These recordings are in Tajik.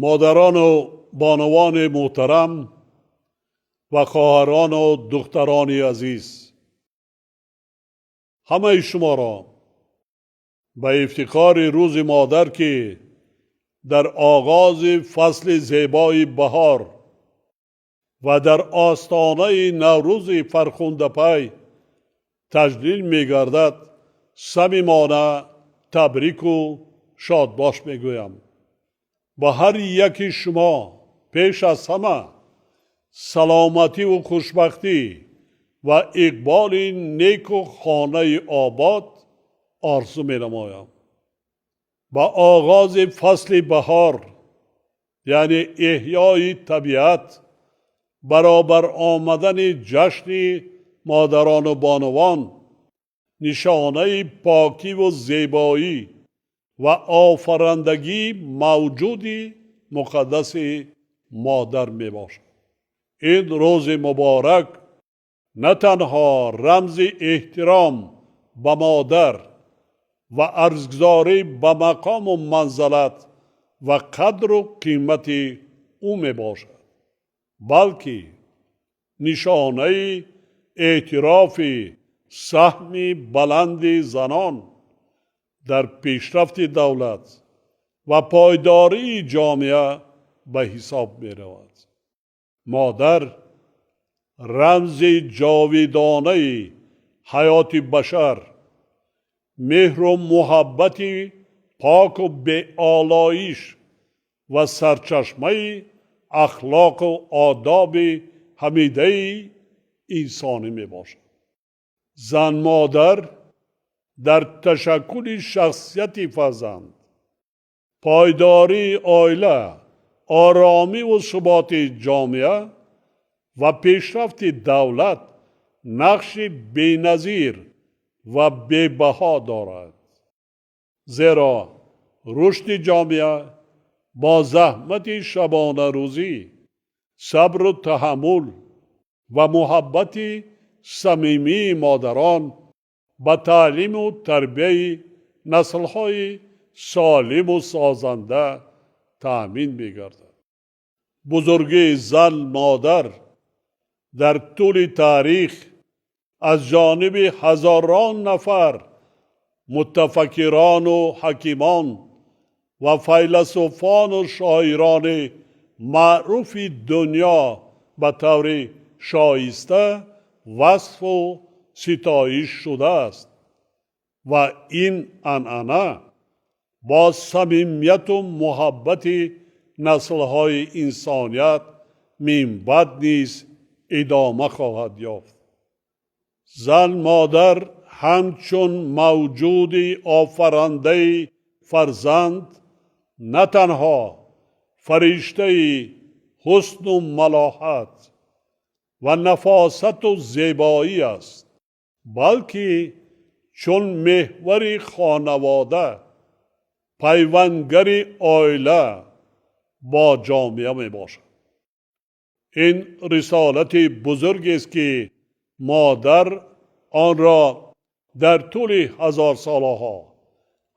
Модарону бонувони муҳтарам ва хоҳарону духтарони азиз, ҳамаи шуморо ба ифтихори Рӯзи Модар, ки дар оғози фасли зебои баҳор ва дар остонаи Наврӯзи фархундапай таҷлил мегардад, самимона табрику шодбош мегӯям. Ба ҳар яки шумо пеш аз ҳама саломативу хушбахтӣ ва иқболи неку хонаи обод орзу менамоям. Ба оғози фасли баҳор, яъне эҳёи табиат, баробар омадани ҷашни модарону бонувон нишонаи покиву зебоӣ ва офарандагии мавҷуди муқаддаси модар мебошад. Ин рӯзи муборак на танҳо рамзи эҳтиром ба модар ва арзгузорӣ ба мақому манзалат ва қадру қимати ӯ мебошад, балки нишонаи эътирофи саҳми баланди занон дар пешрафти давлат ва пойдории ҷомеа ба ҳисоб меравад. Модар рамзи ҷовидонаи ҳаёти башар, меҳру муҳаббати поку беолоиш ва сарчашмаи ахлоқу одоби ҳамидаи инсонӣ мебошад. Зан модар дар ташаккули шахсияти фарзанд, пойдории оила, оромиву суботи ҷомеа ва пешрафти давлат нақши беназир ва бебаҳо дорад, зеро рушди ҷомеа бо заҳмати шабонарӯзӣ, сабру таҳаммул ва муҳаббати самимии модарон ба таълиму тарбияи наслҳои солиму созанда таъмин мегардад. Бузургии зан модар дар тӯли таърих аз ҷониби ҳазорон нафар мутафаккирону ҳакимон ва файласуфону шоирони маъруфи дунё ба таври шоиста васфу ситоиш шудааст ва ин анъана бо самимияту муҳаббати наслҳои инсоният минбаъд низ идома хоҳад ёфт. Зан модар ҳамчун мавҷуди офарандаи фарзанд на танҳо фариштаи ҳусну малоҳат ва нафосату зебоӣ аст, балки чун меҳвари хонавода, пайвандгари оила бо ҷомеа мебошад. Ин рисолати бузургест, ки модар онро дар тӯли ҳазорсолаҳо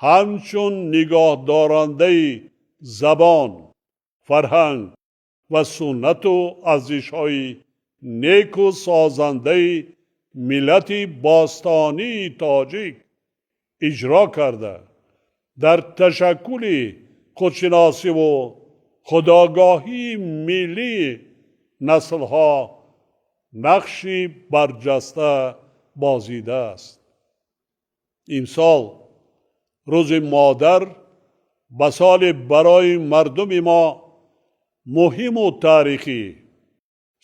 ҳамчун нигоҳдорандаи забон, фарҳанг ва суннату арзишҳои неку созандаи миллати бостонии тоҷик иҷро карда, дар ташаккули худшиносиву худогоҳии миллии наслҳо нақши барҷаста бозидааст. Имсол Рӯзи Модар ба соли барои мардуми мо муҳиму таърихӣ,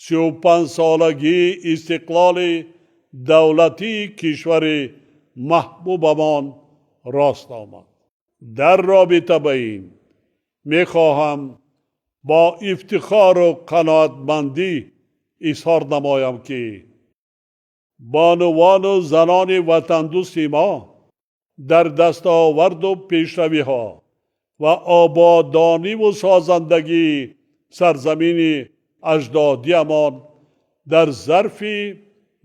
35-солагии истиқлоли давлатии кишвари маҳбубамон рост омад. Дар робита ба ин мехоҳам бо ифтихору қаноатмандӣ изҳор намоям, ки бонувану занони ватандӯсти мо дар дастоварду пешравиҳо ва ободониву созандагии сарзамини аҷдодиамон дар зарфи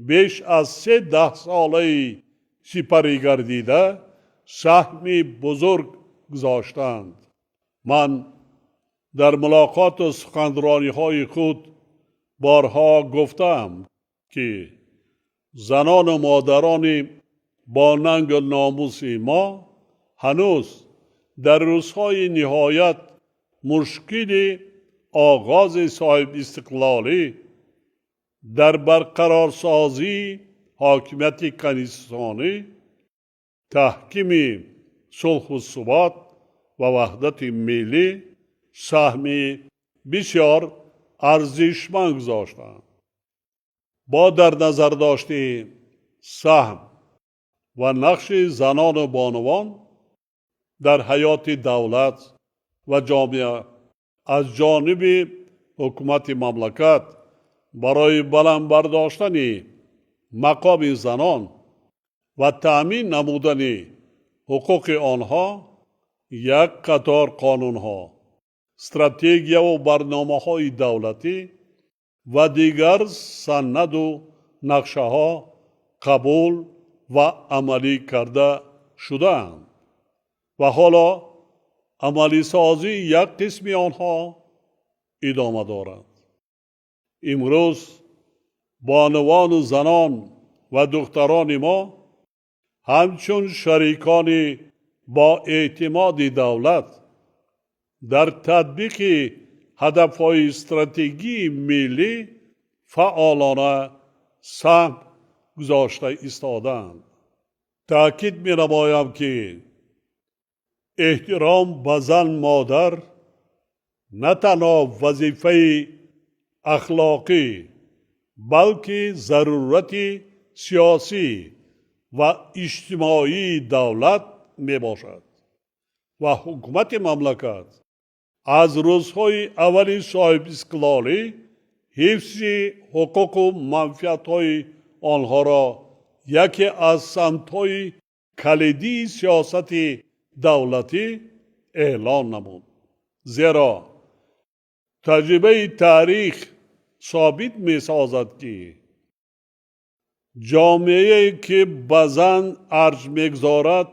беш аз се даҳсолаи сипарӣ гардида саҳми бузург гузоштаанд. Ман Дар мулоқоту суханрониҳои худ борҳо гуфтаам, ки занону модарони бо нангу номуси мо ҳанӯз дар рӯзҳои ниҳоят мушкили оғози соҳибистиқлолӣ дар барқарорсозии ҳокимияти конститутсионӣ, таҳкими сулҳу субот ва ваҳдати миллӣ саҳми бисёр арзишманд гузоштанд. Бо дар назар дошти саҳм ва нақши занону бонувон дар ҳаёти давлат ва ҷомеа аз ҷониби ҳукумати мамлакат барои баланд бардоштани мақоми занон ва таъмин намудани ҳуқуқи онҳо як қатор қонунҳо, стратегияву барномаҳои давлатӣ ва дигар санаду нақшаҳо қабул ва амалӣ карда шудаанд ва ҳоло амалисозии як қисми онҳо идома дорад. Имрӯз бонувану занон ва духтарони мо ҳамчун шарикони боэътимоди давлат дар татбиқи ҳадафҳои стратегии миллӣ фаъолона саҳм гузошта истодаанд. Таъкид менамоям, ки эҳтиром ба зан модар на танҳо вазифаи ахлоқӣ, балки зарурати сиёсӣ ва иҷтимоии давлат мебошад ва ҳукумати мамлакат аз рӯзҳои аввали соҳибистиқлолӣ ҳифзи ҳуқуқу манфиатҳои онҳоро яке аз самтҳои калидии сиёсати давлатӣ эълон намуд. Зеро таҷрибаи таърих собит месозад, ки ҷомеае, ки ба зан арҷ мегузорад,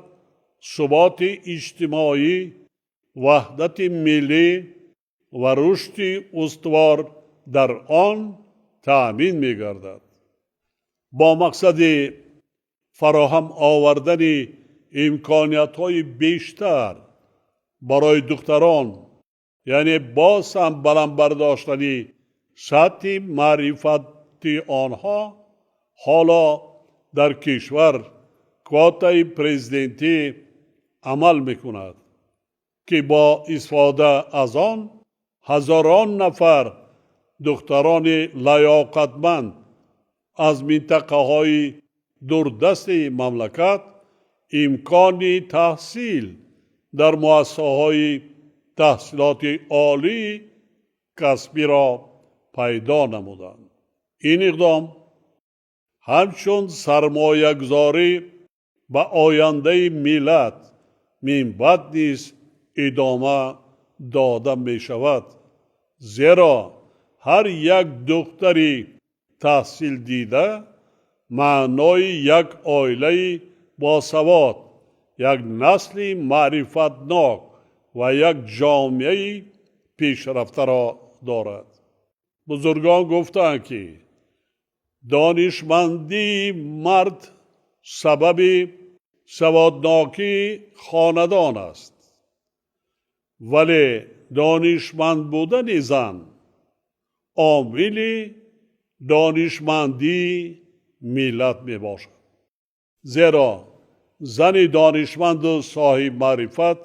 суботи иҷтимоӣ, ваҳдати миллӣ ва рушди устувор дар он таъмин мегардад. Бо мақсади фароҳам овардани имкониятҳои бештар барои духтарон, яъне боз ҳам баланд бардоштани сатҳи маърифати онҳо, ҳоло дар кишвар квотаи президентӣ амал мекунад, ки бо истифода аз он ҳазорон нафар духтарони лаёқатманд аз минтақаҳои дурдасти мамлакат имкони таҳсил дар муассисаҳои таҳсилоти олии касбиро пайдо намуданд. Ин иқдом ҳамчун сармоягузорӣ ба ояндаи миллат минбаъд низ идома дода мешавад, зеро ҳар як духтари таҳсилдида маънои як оилаи босавод, як насли маърифатнок ва як ҷомеаи пешрафтаро дорад. Бузургон гуфтаанд, ки донишмандии мард сабаби саводнокии хонадон аст, вале донишманд будани зан омили донишмандии миллат мебошад, зеро зани донишманду соҳибмаърифат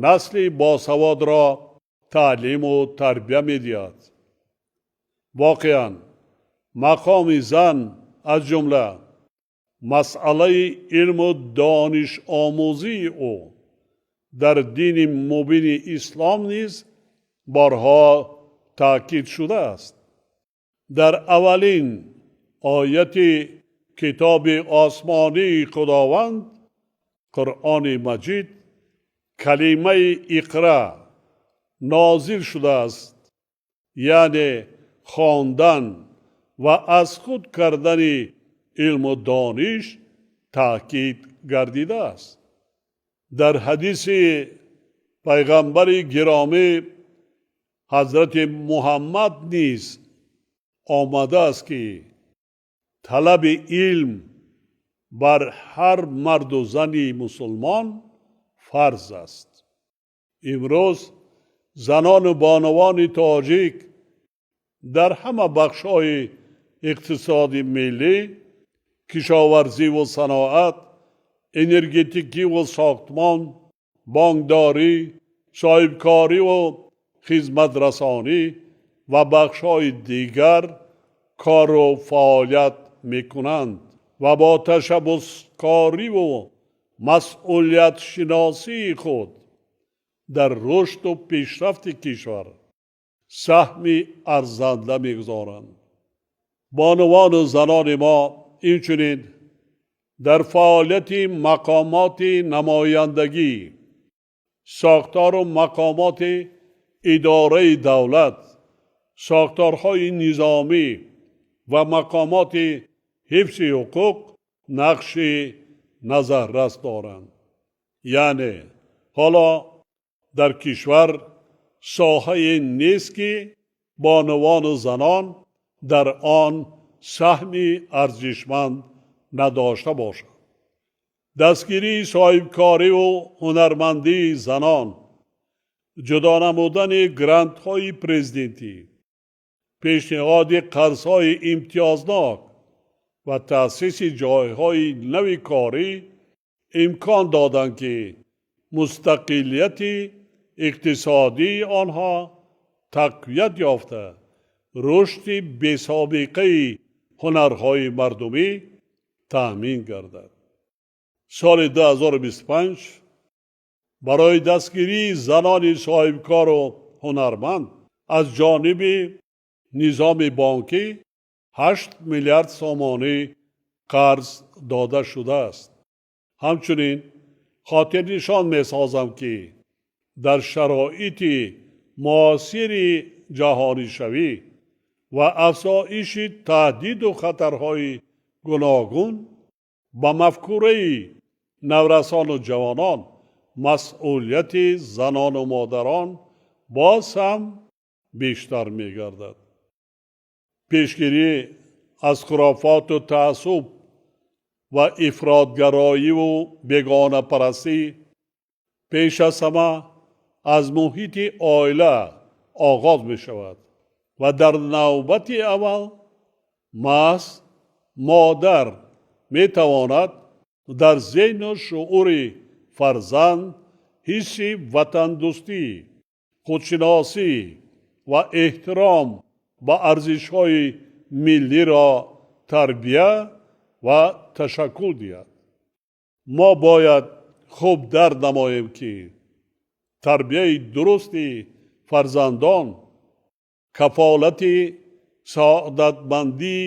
насли босаводро таълиму тарбия медиҳад. Воқеан, мақоми зан, аз ҷумла масъалаи илму донишомӯзии ӯ дар дини мубини ислом низ борҳо таъкид шудааст. Дар аввалин ояти китоби осмонии Худованд, Қуръони Маҷид, калимаи «Иқра» нозил шудааст, яъне хондан ва аз худ кардани илму дониш таъкид гардидааст. Дар ҳадиси пайғамбари гиромӣ Ҳазрати Муҳаммад низ омадааст, ки талаби илм бар ҳар марду зани мусулмон фарз аст. Имрӯз занону бонувони тоҷик дар ҳама бахшҳои иқтисоди миллӣ, кишоварзиву саноат, энергетикиву сохтмон, бонкдорӣ, соҳибкориву хизматрасонӣ ва бахшҳои дигар кору фаъолият мекунанд ва бо ташаббускориву масъулиятшиносии худ дар рушду пешрафти кишвар саҳми арзанда мегузоранд. Бонувану занони мо инчунин дар фаъолияти мақомоти намояндагӣ, сохтору мақомоти идораи давлат, сохторҳои низомӣ ва мақомоти ҳифзи ҳуқуқ нақши назаррас доранд. Яъне ҳоло дар кишвар соҳае нест, ки бонувану занон дар он саҳми арзишманд надошта бошанд. Дастгирии соҳибкориву ҳунармандии занон, ҷудо намудани грантҳои президентӣ, пешниҳоди қарзҳои имтиёзнок ва таъсиси ҷойҳои нави корӣ имкон доданд, ки мустақилияти иқтисодии онҳо тақвият ёфта, рушди бесобиқаи ҳунарҳои мардумӣ таъмин гардад. Соли 2025 барои дастгирии занони соҳибкору ҳунарманд аз ҷониби низоми бонкӣ 8 миллиард сомонӣ қарз дода шудааст. Ҳамчунин хотирнишон месозам, ки дар шароити муосири ҷаҳонишавӣ ва афзоиши таҳдиду хатарҳои гуногун ба мафкураи наврасону ҷавонон масъулияти занону модарон боз ҳам бештар мегардад. Пешгирӣ аз хурофоту таассуб ва ифротгароиву бегонапарастӣ пеш аз ҳама аз муҳити оила оғоз мешавад ва дар навбати аввал маҳз модар метавонад дар зеҳну шуури фарзанд ҳисси ватандӯстӣ, худшиносӣ ва эҳтиром ба арзишҳои миллиро тарбия ва ташаккул диҳад. Мо бояд хуб дарк намоем, ки тарбияи дурусти фарзандон кафолати саодатмандии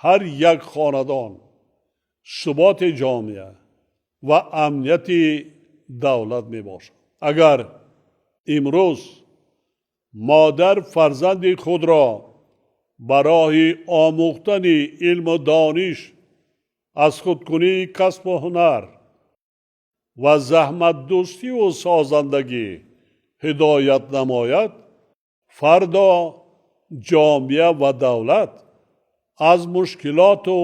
ҳар як хонадон, суботи ҷомеа ва амнияти давлат мебошад. Агар имрӯз модар фарзанди худро ба роҳи омӯхтани илму дониш, аз худкунии касбу ҳунар ва заҳматдӯстиву созандагӣ ҳидоят намояд, фардо ҷомеа ва давлат аз мушкилоту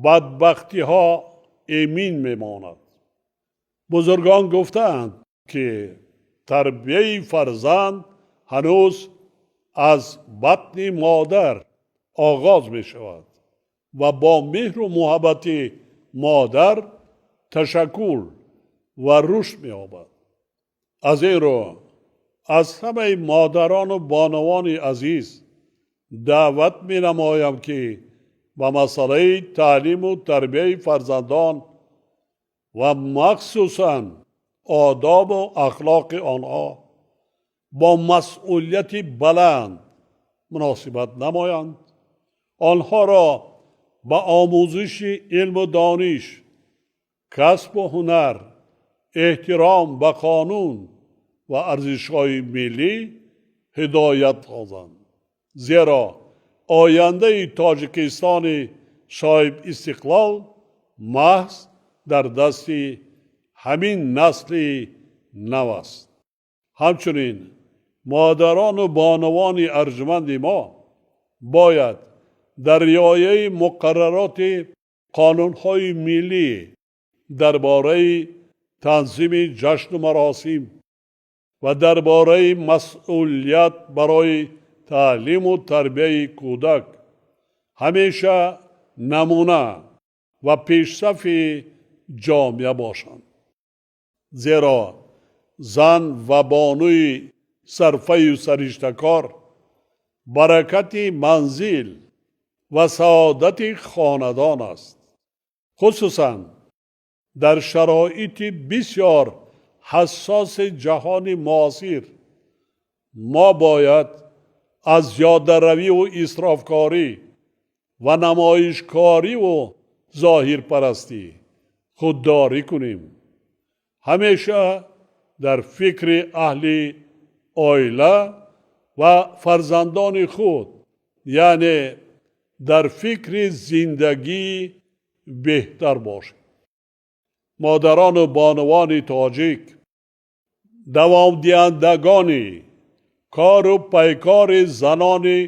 бадбахтиҳо эмин мемонад. Бузургон гуфтаанд, ки тарбияи фарзанд ҳанӯз аз батни модар оғоз мешавад ва бо меҳру муҳаббати модар ташаккул ва рушд меёбад. Аз ин рӯ аз ҳамаи модарону бонувони азиз даъват менамоям, ки ба масъалаи таълиму тарбияи фарзандон ва махсусан одобу ахлоқи онҳо бо масъулияти баланд муносибат намоянд, онҳоро ба омӯзиши илму дониш, касбу ҳунар, эҳтиром ба қонун ва арзишҳои миллӣ ҳидоят созанд. Зеро ояндаи Тоҷикистони соҳибистиқлол маҳз дар дасти ҳамин насли нав аст. Ҳамчунин Модарону бонувони арҷманди мо бояд дар риояи муқаррароти қонунҳои миллӣ дар бораи танзими ҷашну маросим ва дар бораи масъулият барои таълиму тарбияи кӯдак ҳамеша намуна ва пешсафи ҷомеа бошанд. Зеро зан ва бонуи сарфаю сариштакор баракати манзил ва саодати хонадон аст. Хусусан дар шароити бисёр ҳассоси ҷаҳони муосир мо бояд аз зиёдаравию исрофкорӣ ва намоишкориву зоҳирпарастӣ худдорӣ кунем. Ҳамеша дар фикри аҳли оила ва фарзандони худ, яъне дар фикри зиндагии беҳтар бошем. Модарону бонувони тоҷик давомдиҳандагони кору пайкори занони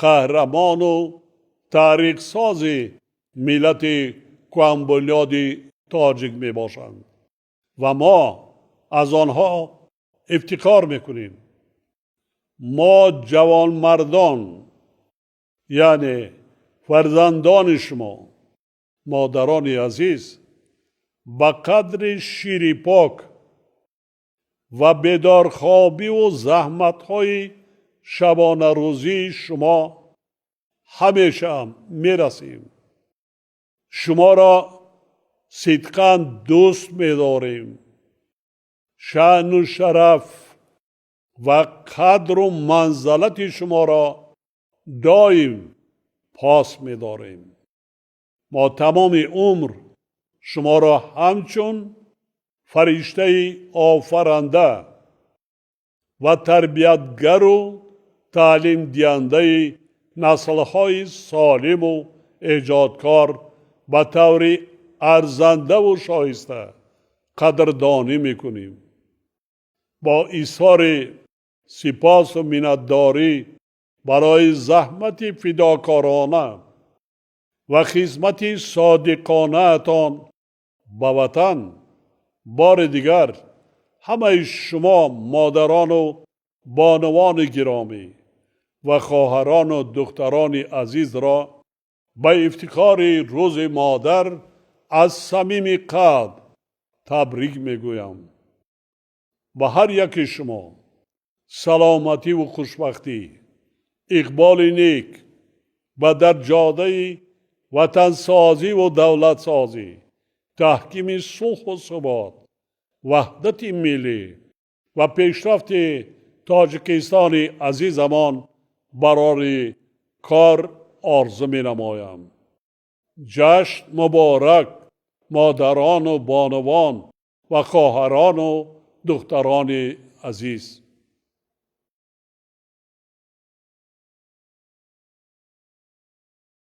қаҳрамону таърихсози миллати кӯҳанбунёди тоҷик мебошанд ва мо аз онҳо ифтихор мекунем. Мо ҷавонмардон, яъне фарзандони шумо, модарони азиз, ба қадри шири пок ва бедорхобиву заҳматҳои шабонарӯзии шумо ҳамеша мерасем. Шуморо сидқан дӯст медорем. Шаъну шараф ва қадру манзалати шуморо доим пос медорем. Мо тамоми умр шуморо ҳамчун фариштаи офаранда ва тарбиятгару таълимдиҳандаи наслҳои солиму эҷодкор ба таври арзандаву шоиста қадрдонӣ мекунем. Бо изҳори сипосу миннатдорӣ барои заҳмати фидокорона ва хизмати содиқонаатон ба ватан бори дигар ҳамаи шумо модарону бонувони гиромӣ ва хоҳарону духтарони азизро ба ифтихори Рӯзи Модар аз самими қалб табрик мегӯям. Ба ҳар яки шумо саломативу хушбахтӣ, иқболи нек ва дар ҷодаи ватансозиву давлатсозӣ, таҳкими сулҳу субот, ваҳдати миллӣ ва пешрафти Тоҷикистони азизамон барори кор орзу менамоям. Ҷашн муборак, модарону бонувон ва хоҳарону духтарони азиз!